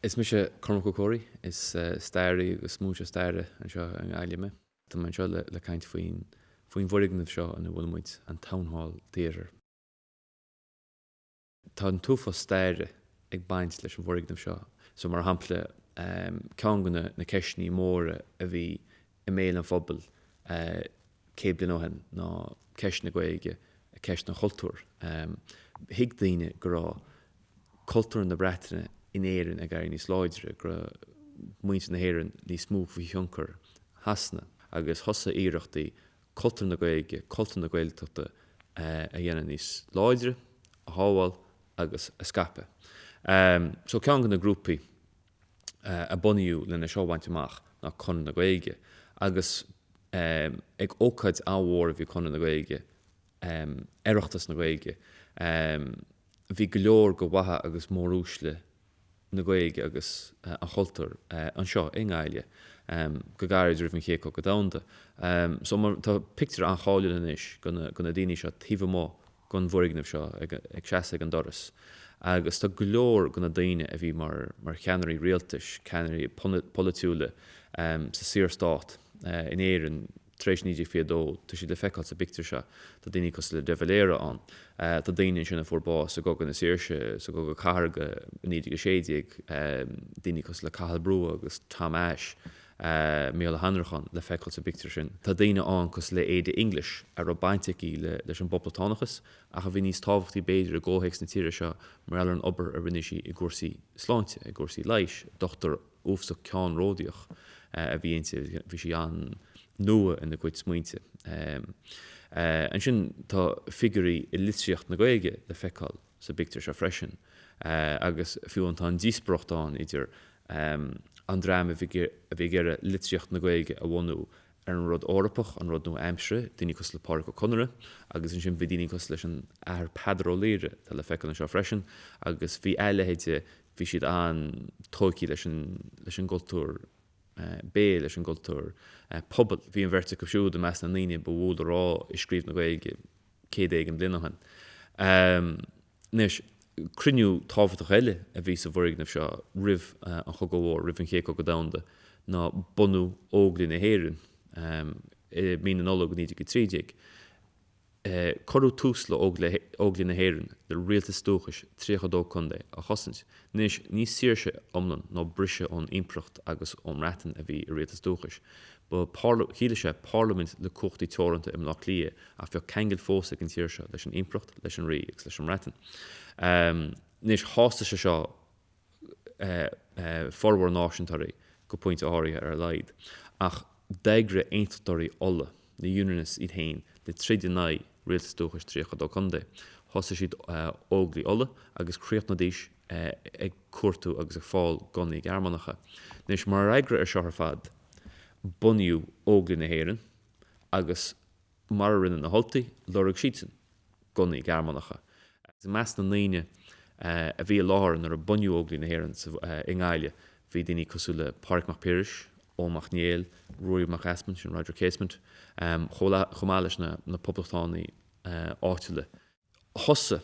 Is mise Cormac Ó Comhraí, is staraí agus múinteoir staire anseo i nGaillimh mé. Tá mé anseo le caint faoin faoin bhfoirgneamh seo ina bhfuil muid, an Town Hall Theatre. Tá an t-uafás staire ag baint leis an bhfoirgneamh seo. So mar shampla, ceann de na ceisteanna móra a bhí i mbéal an phobail 100 bliain ó shin ná ceist na Gaeilge, ceist an chultúir. Thuig daoine go raibh cultúr na Breataine in Éirinn ag éirí níos láidre, go raibh muintir na hÉireann níos mó faoi thionchar Shasana agus thosaigh iarrachtaí cultúr na Gaeilge, cultúr na Gaeltachta a dhéanamh níos láidre, a shábháil agus a scaipeadh. So ceann de na grúpaí a bunaíodh lena seo a bhaint amach ná Conradh na Gaeilge agus ag ócáid an-mhór a bhí Conradh na Gaeilge, Oireachtas na Gaeilge, bhí go leor de mhaithe agus móruaisle na Gaeilge agus an chultúir anseo i nGaillimh go gairid roimh an Chéad Chogadh Domhanda. So mar tá pictiúr an-cháiliúil anois de na daoine seo taobh amuigh den bhfoirgneamh seo ag seasamh ag an doras agus tá go leor de na daoine a bhí mar cheannairí rialtais, ceannairí polaitiúla sa Saorstát in Éirinn tar éis 1922, tá siad le feiceáil sa bpictiúr seo. Tá daoine cosúil le De Valera ann. Tá daoine ansin a fuair bás i gCogadh na Saoirse, sa gCogadh Cathartha i 1916, daoine cosúil le Cathal Brugha agus Tom Ashe, Micheál Ó hAnnracháin le feiceáil sa bpictiúr sin. Tá daoine ann cosúil le Ada English a raibh baint aici leis an bPoblachtánachas ach a bhí níos tábhachtaí b'fhéidir i gcomhthéacs na tíre seo mar gheall ar an obair a rinne sí i gcúrsaí sláinte, i gcúrsaí leighis, dochtúir uafásach ceannródaíoch a bhí inti, bhí sí an-nua ina cuid smaointe. Ansin tá figiúirí i litríocht na Gaeilge le feiceáil sa bpictiúr seo freisin agus fiú amháin tá an díospóireacht ann idir an dream a bhí ag iarraidh litríocht na Gaeilge a bhunú ar an rud Eorpach, an rud nua-aimseartha, daoine cosúil le Pádraic Ó Conaire, agus ansin bhí daoine cosúil leis an Athair Peadar Ó Laoghaire, atá le feiceáil anseo freisin, agus bhí a leithéide, bhí siad an-tógtha leis an, leis an gcultúr béil, leis an gcultúr pobail. Bhí an bheirt acu siúd i measc na ndaoine ba mhó le rá i scríobh na Gaeilge 100 éigin bliain ó shin. Anois, cruinniú tábhachtach eile a bhí sa bhfoirgneamh seo roimh an Chogadh Mhór, roimh an Chéad Chogadh Domhanda, ná bunú Óglaigh na hÉireann i mí na Nollag 1913. Cuireadh tús le Óglaigh na hÉireann le rialtas dúchais 32 contae a chosaint. Anois, ní saoirse iomlán nó briseadh ón Impireacht agus ón mBreatain a bhí i rialtas dúchais. Ba, chiallaigh sé parlaimint le cumhachtaí teoranta i mBleá Cliath ach bheadh ceangal fós ag an tír seo leis an Impireacht, leis an Rí agus leis an mBreatain. Anois, shástaigh sé seo formhór náisiúntóirí go pointe áirithe ar a laghad, ach d'eagraigh Aontachtóirí Uladh, na Unionists iad féin le troid in aghaidh Rialtas Dúchais 32 Contae. Thosaigh siad Óglaigh Uladh agus chríochnaídís ag cuartú agus ag fáil gunnaí Gearmánacha. Anois, mar fhreagra ar seo ar fad, bunaíodh Óglaigh na hÉireann agus mar a rinne na hUltaigh, lorg siadsan gunnaí Gearmánacha. I measc na ndaoine a bhí i láthair nuair a bunaíodh Óglaigh na hÉireann i nGaillimh bhí daoine cosúil le Pádraig Mac Piarais, Eoin Mac Néill, Ruairí Mac Easmainn, sin Roger Casement, chomh maith leis na poblachtánaigh áitiúla. Thosaigh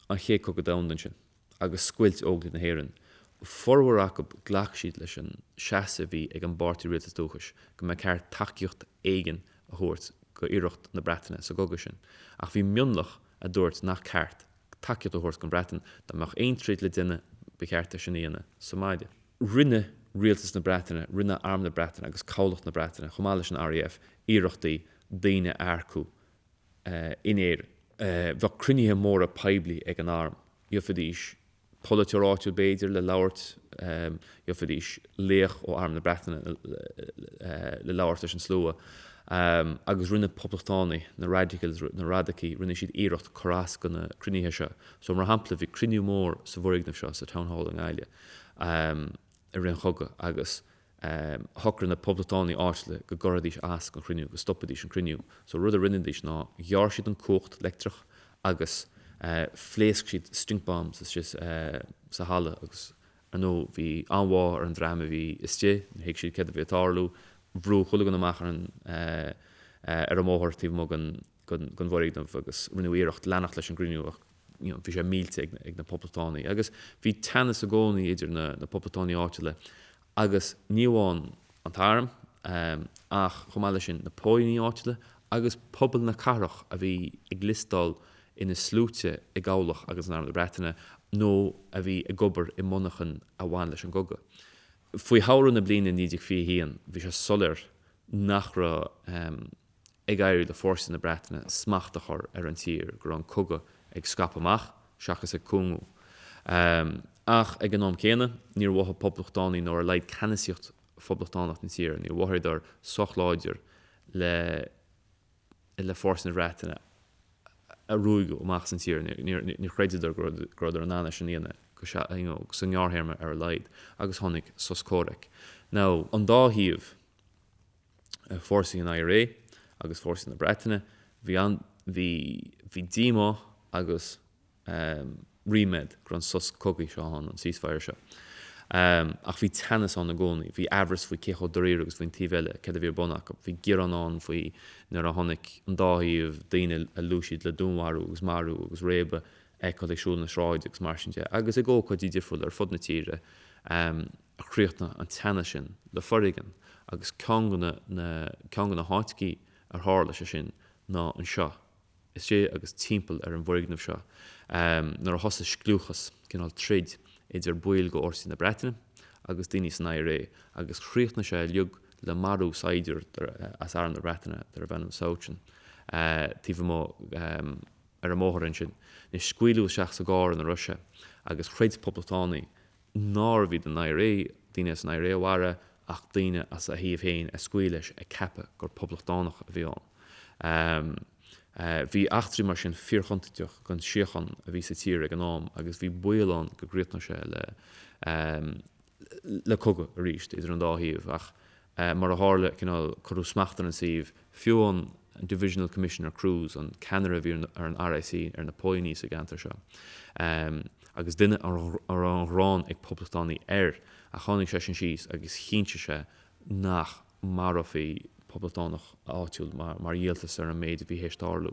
an Chéad Chogadh Domhanda ansin agus scoilt Óglaigh na hÉireann. Formhór acu ghlac siad leis an seasamh a bhí ag an bPáirtí Rialtas Dúchais go mba ceart tacaíocht éigin a thabhairt go iarracht na Breataine sa gcogadh sin. Ach bhí mionlach a dúirt nach ceart tacaíocht a thabhairt don Bhreatain, dá mbeadh aon troid le déanamh ba cheart é sin a dhéanamh sa mbaile. Rinne Rialtas na Breataine, rinne Arm na Breataine agus Cabhlach na Breataine, chomh maith leis an RAF, iarrachtaí daoine a earcú in Éirinn. Bheadh cruinnithe móra poiblí ag an arm. Gheofaidís polaiteoir áitiúil b'fhéidir le labhairt, gheofaidís laoch ó Arm na Breataine le labhairt leis an slua. Agus rinne poblachtánaigh, na radicals, na radacaigh, rinne siad iarracht cur as do na cruinnithe seo. So mar shampla bhí cruinniú mór sa bhfoirgneamh seo, sa Town Hall i nGaillimh, i rith an chogaidh agus Shocraigh na poblachtánaigh áitiúla go gcuirfidís as don chruinniú, go stopfaidís an cruinniú. So rud a rinnidís ná ghearr siad an cumhacht leictreach agus phléasc siad stink bombs istigh sa halla agus ar ndóigh bhí an-bhá ar an dream a bhí istigh, níor thuig siad céard a bhí ag tarlú, bhrúdh chuile dhuine amach ar an ar an mbóthar taobh amuigh den den bhfoirgneamh agus rinneadh iarracht leanacht leis an gcruinniú ach. you know, bhí sé millte ag, ag na Poblachtánaigh. Agus bhí teannas i gcónaí idir na, na Poblachtánaigh áitiúla agus ní amháin an t-arm, ach chomh maith leis sin na póilíní áitiúla agus pobal na cathrach a bhí ag liostáil ina sluaite i gcabhlach agus in Arm na Breataine nó a bhí ag obair i monarchain a bhain leis an gcogadh. Faoi shamhradh na bliana 1921 bhí sé soiléir nach raibh ag éirí le fórsaí na Breataine smacht a chur ar an tír, go raibh an cogadh ag scaipeadh amach seachas ag cúngú. Ach ag an am céanna, níor mhothaigh poblachtánaigh nó ar a laghad ceannasaíocht phoblachtánach na tíre, níor mhothaíodar sách láidir le le fórsaí na Breataine a ruaigeadh amach as an tír. Níor chreideadar go rabhadar in ann é sin a dhéanamh sa ngearrthéarma ar a laghad agus tháinig sos comhraic. Now, an dá thaobh, fórsaí an IRA agus fórsaí na Breataine, bhí an, bhí, bhí díomá agus ríméad go raibh an sos cogaidh seo ann, an ceasefire seo. Ach bhí teannas ann i gcónaí, bhí aimhreas faoi cé chomh dáiríre agus a bhí an taobh eile, céard a bhí ar bun acu. Bhí gearán ann faoi nuair a chonaic an dá thaobh daoine a luaigh siad le dúnmharú agus marú agus réabadh a fheiceáil ag siúl na sráide agus mar sin de. Agus ag ócáidí difriúla ar fud na tíre chríochnaigh an teannas sin le foréigean agus ceann de na, ceann de na háiteachaí ar tharla sé sin ná anseo. istigh agus timpeall ar an bhfoirgneamh seo nuair a thosaigh scliúchas, cineál troid idir baill de fhórsaí na Breataine agus daoine san IRA agus chríochnaigh sé uilig le marú saighdiúir as Arm na Breataine darbh ainm Souchen taobh amuigh ar an mbóthar ansin. Anois scaoileadh isteach sa gcarr ina raibh sé agus chreid poblachtánaigh nárbh iad an IRA, daoine as an IRA a mharaigh ach daoine as a thaobh féin a scaoil leis ag ceapadh gur poblachtánach a bhí ann. Bhí eachtraí mar sin fíorchontúirteach don síocháin a bhí sa tír ag an am agus bhí baol ann go gcríochnódh sé le le cogadh arís idir an dá thaobh ach mar a tharla, cineál, cuireadh smacht ar an suíomh, fiú an Divisional Commissioner Cruise, an ceannaire a bhí ar an RIC, ar na póilíní sa gceantar seo, agus duine a raibh an ghráin ag poblachtánaigh air, ach tháinig seisean síos agus chinntigh sé nach marófaí poblachtánach áitiúil mar dhíoltas ar an méid a bhí théis tarlú.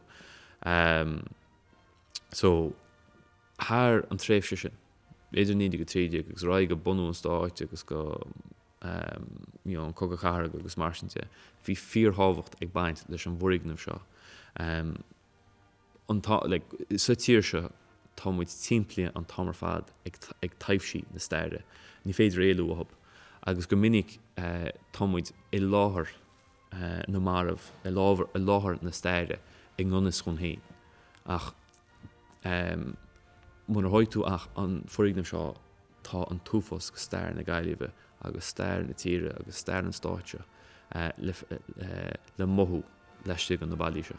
So, thar an tréimhse sin, idir 1913 agus ar aghaidh go bunú an stáit agus go you know, an Cogadh Cathartha agus mar sin de, bhí fíorthábhacht ag baint leis an bhfoirgneamh seo. An tá, like, sa tír seo tá muid timpeallaithe an t-am ar fad ag, ag taibhsí na staire. Ní féidir éalú uathu. Agus go minic tá muid i láthair na marbh, i láthair, i láthair na staire i ngan fhios dhúinn féin. Ach munar thóig tú ach an foirgneamh seo Tá an t-uafás de stair na Gaillimhe agus stair na tíre agus stair an stáit seo le mothú laistigh de na ballaí seo.